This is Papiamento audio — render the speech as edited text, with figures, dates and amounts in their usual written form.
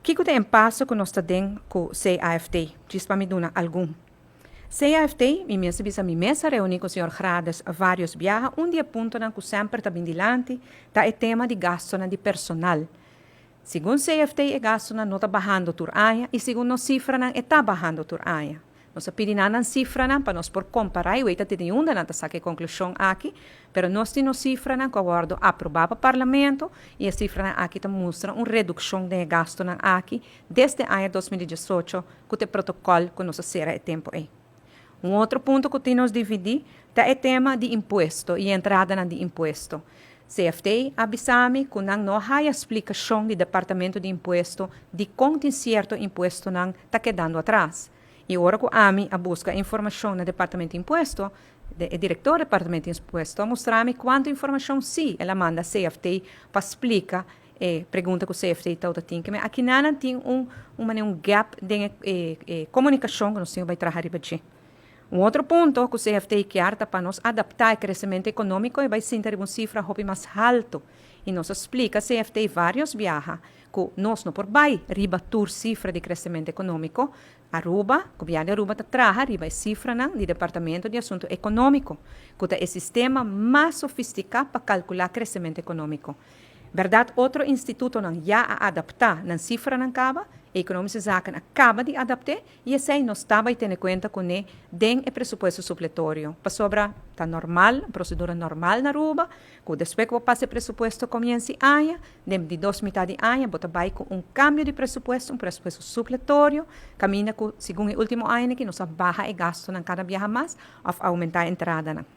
Kiko ta e impasse ku nos ta den ku CAFT? Djis pa mi duna algun. CAFT, mi mes a bisa, mi mes a reuní ku señor Grades vários biaha, un di e puntonan ku semper ta bin dilanti ta e tema di gastunan di personal. Segun CFT e gastunan no ta bahando tur aña i segun nos sifranan e ta bahando tur aña. Nos a pidi nan nan sifranan pa nos por kompará i wei ta tene unda nan ta saka e konklushon aki, pero nos tin nos sifranan ku a wòrdu aprobá pa Parlamento i e sifranan aki ta mustra un redukshon den e gastunan aki desde aña 2018 ku ta e protokòl ku nos a sera e tempu ei. Un otro punto ku tin nos dividí ta e tema di impuesto i e entradanan di impuesto. CFT a bisa mi ku nan no a haya splikashon di Departamento di Impuesto dikon tin sierto impuestonan ta kedando atras. I ora ku ami a buska informashon na Departamento di Impuesto, e direktor di Departamento di Impuesto a mustra mi kuantu informashon sí el a manda CFT pa splika e pregunta ku CFT tabata tin. Keme akinanan tin un un manera un gap den e e komunikashon ku nos tin ku bai traha riba dje. Un otro punto ku CFT kier ta pa nos adaptá e kresementu ekonómiko i bai sinta riba un sifra hopi mas haltu. I nos a splika CFT vários biaha ku nos no por bai riba tur sifra di kresementu ekonómiko. Aruba, Gobièrnu di Aruba ta traha riba e sifranan di Departamento di Asuntu Ekonómiko, ku ta e sistema mas sofistiká pa kalkulá kresementu ekonómiko. Bèrdat otro institutonan ya a adaptá nan sifranan kaba, Economische Zaken a kaba di adapt'é i esei nos ta bai tene kuenta kuné den e presupuesto supletorio, pasobra ta normal, un prosedura normal na Aruba, ku despues ku bo pasa e presupuesto komiensi aña, den di dos mitad di aña bo ta bai ku un kambio di presupuesto, un presupuesto supletorio, kaminda ku segun e último añanan aki nos a baha e gastunan kada biaha mas òf oumentá e entradanan.